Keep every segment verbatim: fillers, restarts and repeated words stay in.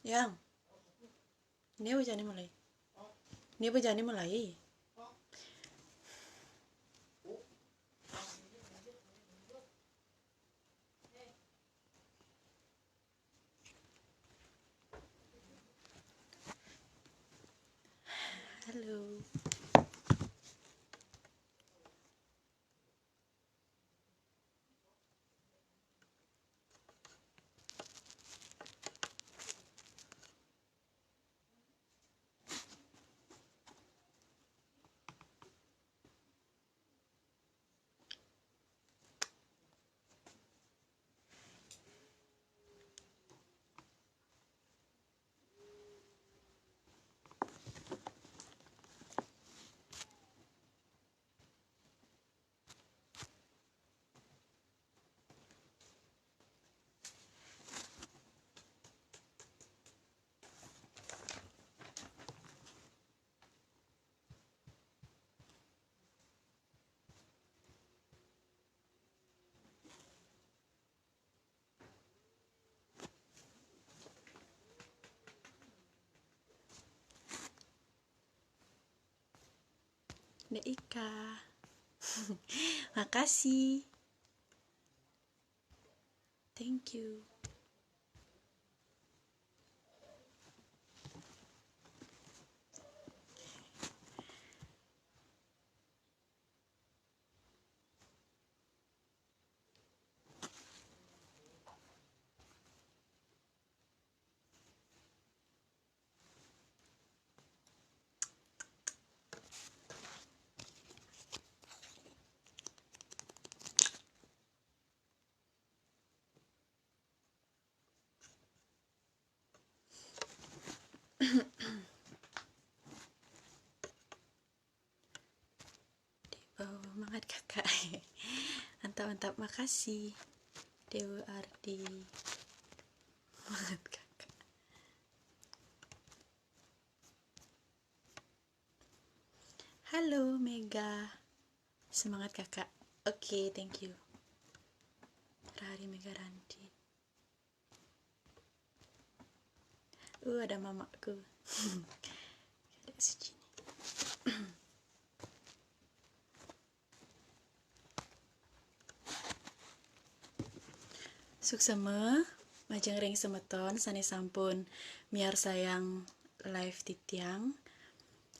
Yang. Ini apa jani mulai? Ini apa jani mulai? Halo. Dek Ika. Makasih. Thank you. Oh, mangat kakak. Mantap, mantap. Makasih. Dewa Ardi. Mangat kakak. Halo, Mega. Semangat, Kakak. Oke, thank you. Rari Mega Randi. Uh, ada mamaku. Ada si Cini. Suksema, majeng ring semeton sane sampun miarsayang live titiang.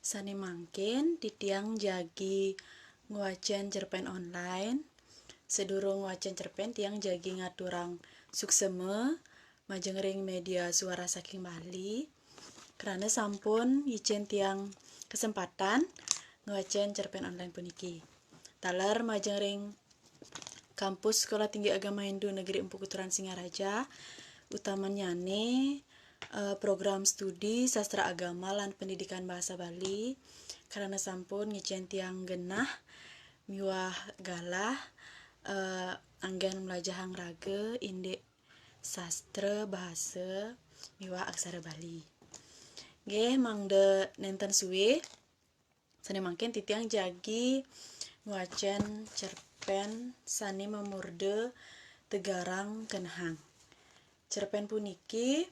Sane mangkin titiang jagi ngwacen cerpen online. Sedurung ngwacen cerpen, tiang jagi ngaturang suksema majeng ring media suara saking Bali, krana sampun ngicen tiang kesempatan ngwacen cerpen online puniki. Taler majeng ring Kampus Sekolah Tinggi Agama Hindu Negeri Empu Keturan Singaraja, utamannyane, eh, program studi Sastra Agama lan Pendidikan Bahasa Bali, krana sampun ngicen tiang genah miwah galah, eh, anggen mlajahang raga indik sastra, bahasa, miwah aksara Bali. Nggih, mangda nenten suwe, sane mangkin titiang jagi ngwacen cerpen sane mamurda Tegarang Kenehang. Cerpen puniki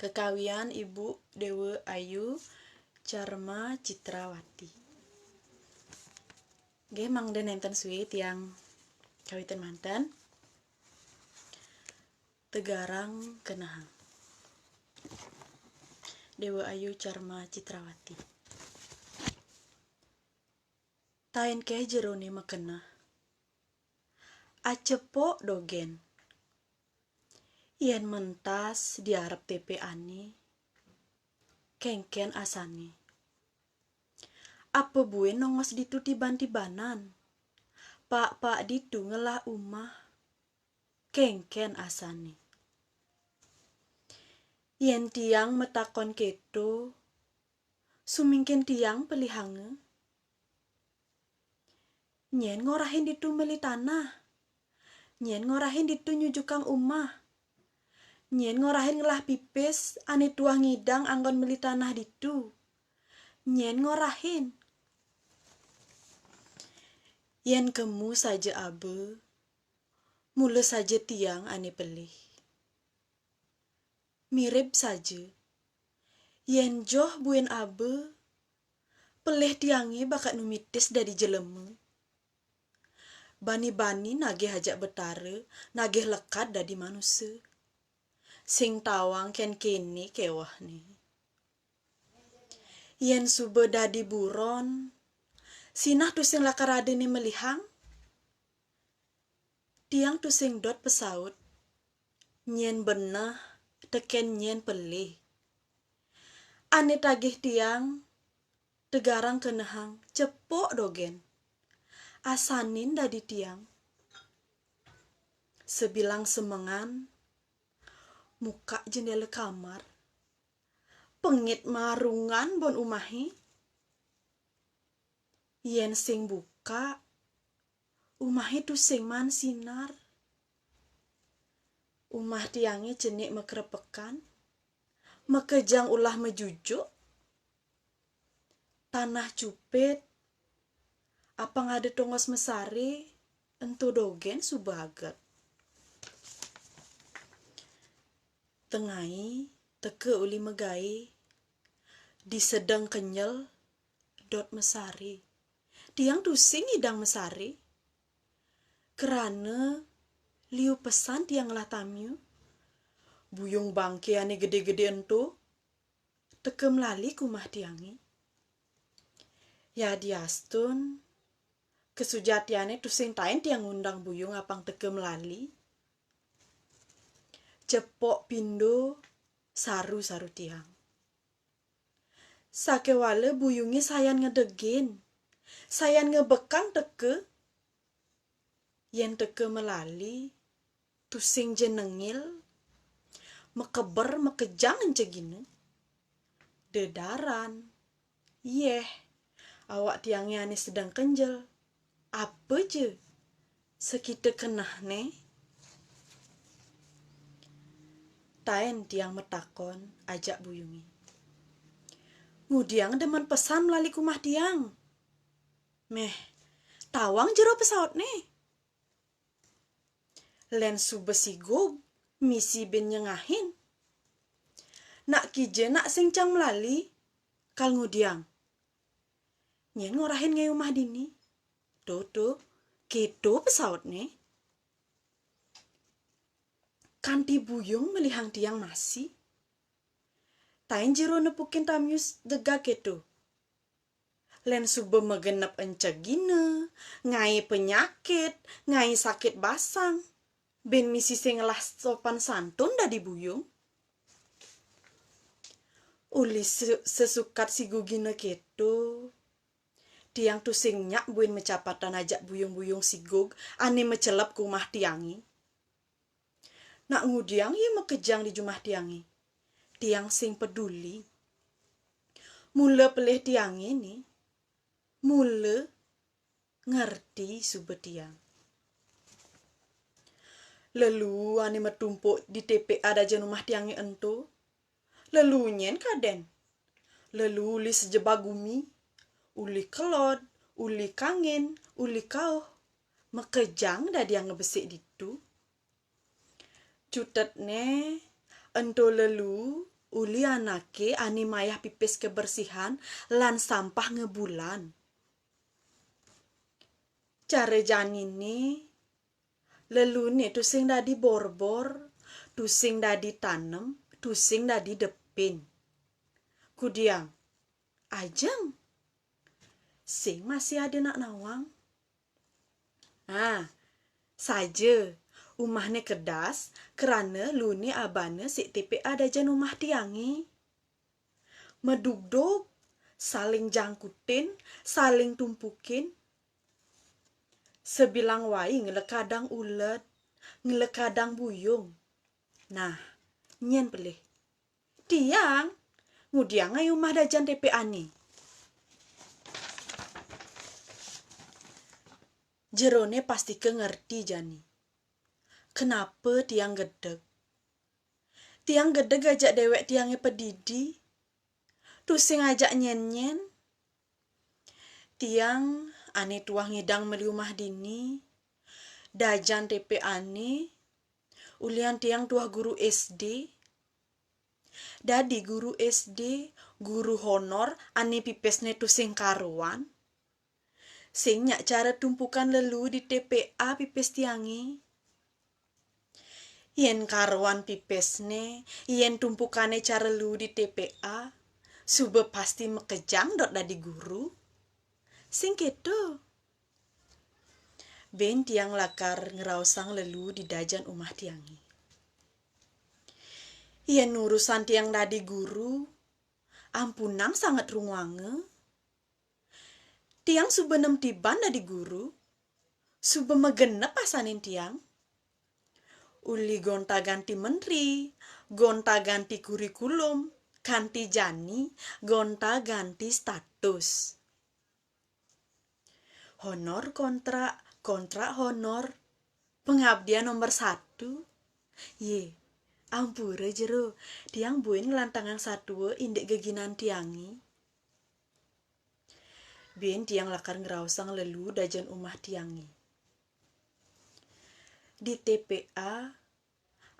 kekawian Ibu Dewa Ayu Carma Citrawati. Nggih, mangda nenten suwe tiang kawitin manten. Tegarang Kenehang. Dewa Ayu Carma Citrawati. Taen keh jerone makeneh. Acepok dogen. Yen mentas diarep tepekane, kengken asane. Apa buin nongos ditu tiban-tibanan? Pak-pak ditu ngelah umah, kengken asane. Yen tiang matakon keto, sumingkin tiang pelihanga. Nyen ngorahin ditu meli tanah. Nyen ngorahin ditu nyujukang umah. Nyen ngorahin ngelah pipis ane tuah ngidang anggon meli tanah ditu. Nyen ngorahin. Yen kemu saja aba, mula saja tiang ane pelih. Mirib saja. Yén joh buin aba, pelih tiangé bakat numitis dadi jelema. Bani-bani nagih ajak Betara, nagih lekad dadi manusa. Sing tawang kén kéné kéwehné. Yén suba dadi buron, sinah tusing lakar adané melihang? Tiang tusing dot pesaut. Nyén beneh tekén nyén pelih. Ané tagih tiang, tegarang kenehang cepok dogén. Asanin dadi tiang. Sebilang semengan, mukak jendéla kamar. Pengit marungan bon umahé. Yén sing bukak, umahé tusing maan sinar. Umah tiangé cenik makrepekan, makejang ulah majujuk. Tanah cupit, apang ada tongos masari, ento dogén suba aget. Tengai teka uli magaé, di sedeng kenyel dot masari. Tiang tusing ngidang masari. Krana liu pesan tiang ngelah tamiu, buyung bangké ané gedé-gedé ento teka melali ka umah tiangé. Yadiastun, kasujatiané tusing taén tiang ngundang buyung apang teka melali. Cepok pindo saru-saru tiang. Sakéwala buyungé sayan ngedegin, sayan ngebekang teka. Yén teka melali, tusing ja nengil, makeber, makejang encegina. Dedaran, yéh, awak tiangé ané sedeng kenjel. Apa ja sakita kenehné? Taén tiang matakon ajak buyungé. Ngudiang demen pesan melali ka umah tiang? Méh, tawang jero pesautné. Lén suba sigug, misi bin nyengahin. Nak kija nak sing cang melali, kal ngudiang. Nyén ngorahin ngaé umah dini. Tuh, tuh, kéto pesautné. Kanti buyung melihang tiang masi. Taén jero nepukin tamiu dega kéto. Lén suba magenep encegina, ngaé penyakit, ngaé sakit basang. Bin misi sing ngelah sopan santun dadi buyung. Uli se-, sesukat sigugina kéto, tiang tusing nyak buin macapatan ajak buyung-buyung sigug ané macelep ka umah tiangé. Nak ngudiang ia makejang di jumah tiangé. Tiang sing peduli. Mula pelih tiangé né, mula ngerti suba tiang. Lelu ané matumpuk di T P A dajan umah tiangé ento. Lelu nyén kadén. Lelu uli sejebag gumi, uli kelod, uli kangin, uli kauh. Makejang dadi ngebesik ditu. Cutetné, ento lelu uli anaké ané mayah pipis kebersihan lan sampah ngebulan. Cara janiné, leluné tusing dadi borbor, tusing dadi tanem, tusing dadi depin. Kudiang, ajeng. Sing masih ada nak nawang. Ah, saja. Umahné kedas, krana luné abané sik T P A dajan umah tiangé. Madugdug, saling jangkutin, saling tumpukin. Sabilang wai ngelekadang uled, ngelekadang buyung. Nah, nyén pelih. Tiang, ngudiang ai umah dajan T P A né. Jeroné pastika ngerti jani. Kenapa tiang gedeg? Tiang gedeg ajak déwék tiangé padidi. Tusing ajak nyén-nyén. Tiang ané tuah ngidang meli umah dini. Dajan T P A né, ulian tiang tuah guru S D. Dadi guru S D, guru honor, ane pipesne tusing karuan. Sing nyak cara tumpukan lelu di T P A pipes tiange. Yen karuan pipesne, yen tumpukane cara lelu di T P A, suba pasti makejang dot dadi guru. Sing keto. Ben tiang lakar ngraosang lelu di dajan umah tiange. Yen urusan tiang dadi guru, ampunang sanget runguanga. Tiang suba nem tiban dadi guru, suba magenep asanin tiang. Uli gonta-ganti menteri, gonta-ganti kurikulum, kanti jani, gonta-ganti status. Honor kontrak, kontrak honor. Pengabdian nomor satu. Ye, ampura jero, tiang buin nglantangang satua indik geginan tiange. Buin tiang lakar ngraosang lelu dajan umah tiange. Di T P A,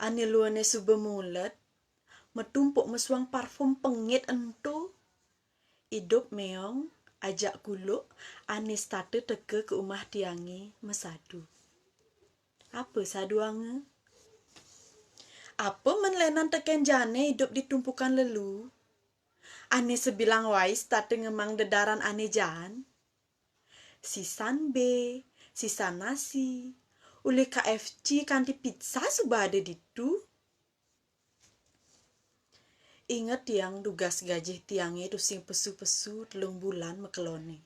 ane luene suba mulet, matumpuk mesuang parfum pengit ento. Idup Meong ajak Kuluk ane setata teka ke umah tiange masadu. Apa saduanga? Apa men lenan teken jane idup di tumpukan lelu? Ane sebilang wai setata ngemang dedaran ane jaan. Sisan be, sisan nasi, uli K F C kanti pizza suba ada ditu. Inget tiang dugas gajih tiange tusing pesu-pesu telung bulan makelone.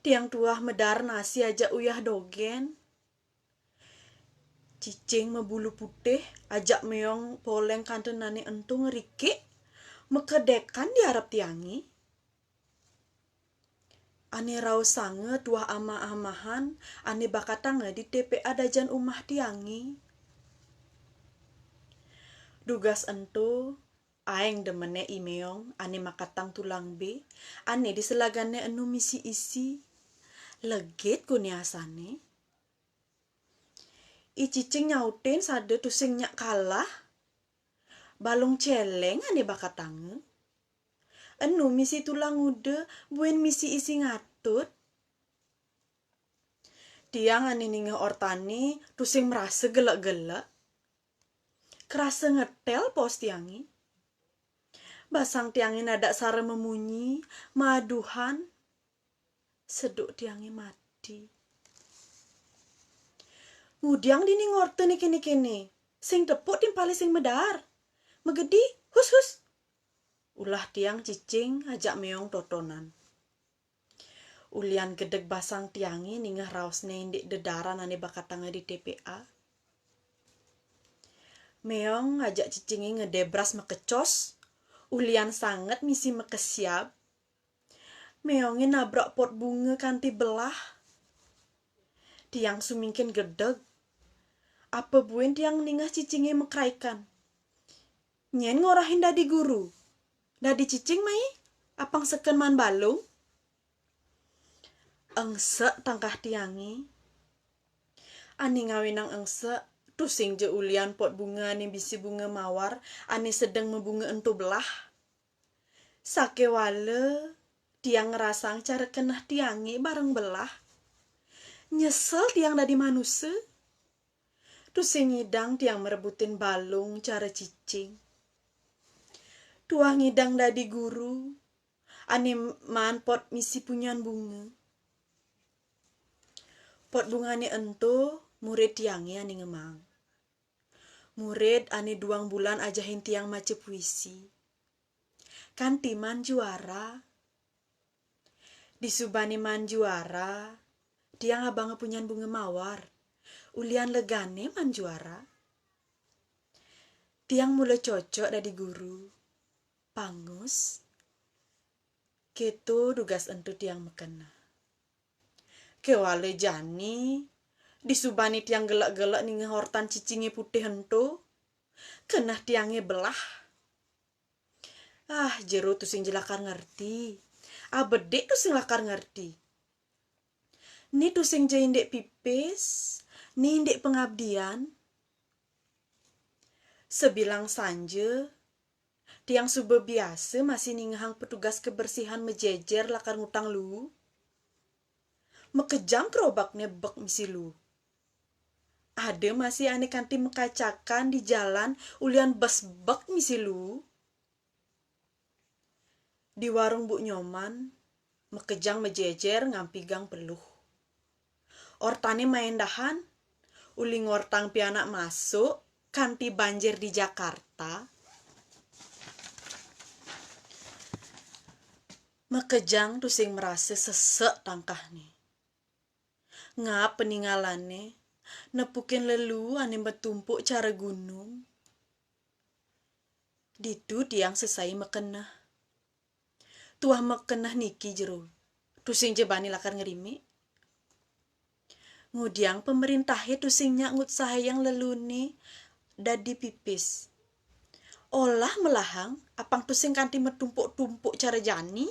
Tiang tuah medar nasi ajak uyah dogen. Cicing mabulu putih ajak Meong poleng kantenane ento ngerikik, makedekan di arep tiange. Ane raosanga tuah amah-amahan ane bakatanga di T P A dajan umah tiange. Dugas ento, aeng demene I Meong ane makatang tulang be, ane di selagane enu misi isi. Legit kone asane. I Cicing nyautin sada tusing nyak kalah. Balung celeng ane bakatanga. Enu misi tulang nguda, buin misi isi ngatut. Tiang ane ningeh ortane tusing marasa gelek-gelek. Karasa ngetel pos tiange. Basang tiange nadak sara mamunyi, maaduhan. Seduk tiange mati. Ngudiang dini ngorta ne kene-kene, sing tepuk timpale sing medar. Magedi, hus, hus. Ulah tiang Cicing ajak Meong totonan. Ulian gedeg basang tiange ningeh raosne indik dedaran ane bakatanga di T P A. Meong ajak Cicinge ngedebras makecos, ulian sanget misi makesiab. Meonge nabrak pot bunga kanti belah. Tiang sumingkin gedeg. Apa buin tiang ningeh Cicinge makraikan? Nyen ngorahin dadi guru? Dadi Cicing mai? Apang seken maan Balung? Engsek tangkah tiange. Ane ngawinang engsek, tusing ja ulian pot bunga ane bisi bunga mawar, ane sedeng mabunga ento belah. Sakewala tiang ngrasang cara keneh tiange bareng belah. Nyesel tiang dadi manusa. Tusing ngidang tiang marebutin Balung cara Cicing. Tuah ngidang dadi guru, ane maan pot misi punyan bunga. Pot bungane ento murid tiange ane ngemang. Murid ane duang bulan ajahin tiang maca puisi. Kanti maan juara. Disubane maan juara, tiang abanga punyan bunga mawar. Ulian legane maan juara. Tiang mula cocok dadi guru. Pangus. Keto dugas ento tiang makeneh. Kewala jani, disubane tiang gelek-gelek ningeh ortan Cicinge putih ento, keneh tiange belah. Ah, jero tusing ja lakar ngerti. Abedik tusing lakar ngerti. Ni tusing ja indik pipis, ni indik pengabdian. Sabilang sanja, tiang suba biasa masih ningehang petugas kebersihan majejer lakar ngutang luu. Makejang gerobakné bek misi luu. Ada masih ané kanti makacakan di jalan ulian besbek misi luu. Di warung Bu Nyoman, makejang majejer ngampigang peluh. Ortané maéndahan, uli ngortang pianak masuk, kanti banjir di Jakarta. Makejang tusing marasa sesek tangkahné. Ngap paningalané, nepukin leluu ané matumpuk cara gunung. Ditu tiang sesai makeneh. Tuah makeneh niki jero, tusing ja bani lakar ngrimik. Ngudiang pamarintahé tusing nyak ngutsahayang leluuné dadi pipis. Olah melahang apang tusing kanti matumpuk-tumpuk cara jani.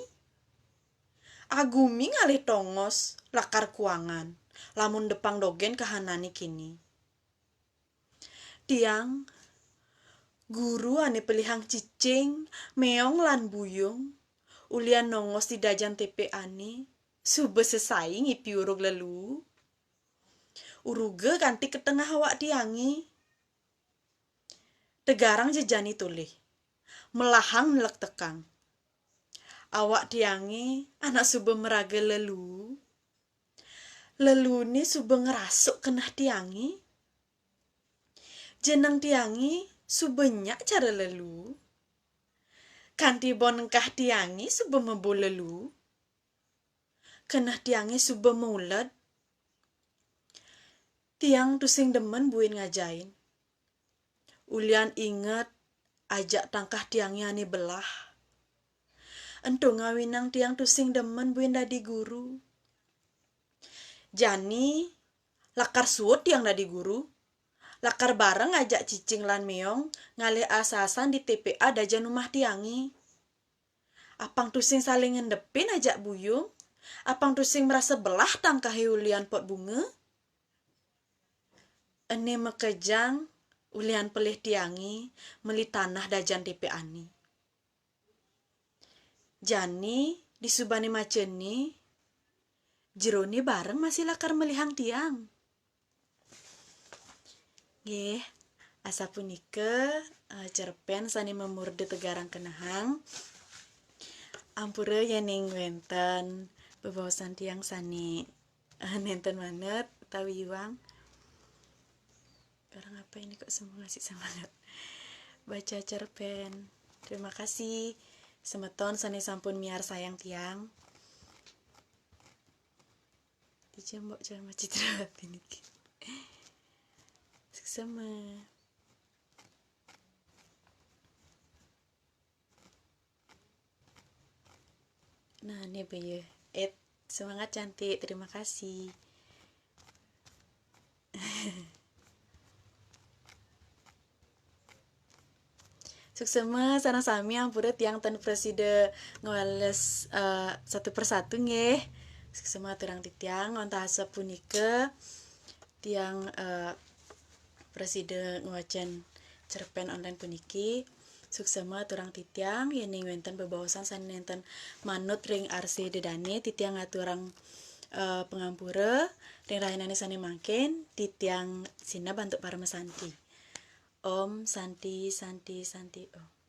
Agumi ngalih tongos lakar kuangan, lamun depang dogén kahanané kini. Tiang, guru ané pelihang cicing, méong lan buyung, ulian nongos di dajan T P ané, suba sesai ngipi urug leluu. Uruga kanti ka tengah awak tiangé. Tegarang ja jani tolih. Melahang nelektekang. Awak tiangé anak suba maraga leluu. Leluuné suba ngrasuk keneh tiangé. Jeneng tiangé suba nyak cara leluu. Kanti bon engkah tiangé suba mebo leluu. Keneh tiangé suba mauled. Tiang tusing demen buin ngajain. Ulian inget ajak tangkah tiangé ané belah. Ento ngawinang tiang tusing demen buin dadi guru. Jani, lakar suud tiang dadi guru. Lakar bareng ajak cicing lan méong ngalih as-asan di T P A dajan umah tiangé. Apang tusing saling ngendepin ajak buyung, apang tusing marasa belah tangkahé ulian pot bunga. Ené makejang ulian pelih tiangé meli tanah dajan T P ané. Jani disubané macané, jeroné bareng masih lakar melihang tiang. Nggih, asapunika, eh, cerpén sané mamurda Tegarang Kenehang. Ampura yéning wénten bebaosan tiang sané, eh, nénten manut utawi iwang. Orang apa ini kok semua ngasih semangat baca cerpén. Terima kasih semeton sané sampun miarsayang tiang. Dija Mbok Cama Citrawati niki. Suksema. Nah, ini Beye. Eh, semangat cantik. Terima kasih. Suksema sareng sami, ampura tiang ten prasida ngwales, eh, satu persatu nggih. Suksema aturang titiang, wantah asapunika tiang, eh, prasida ngwacen cerpen online puniki. Suksema aturang titiang, yéning wénten bebaosan sané nénten manut ring arsi dedané, titiang aturang, eh, pangampura. Ring rahinané sané mangkin, titiang sineb antuk paramasanti. Om Santi, Santi, Santi, Om.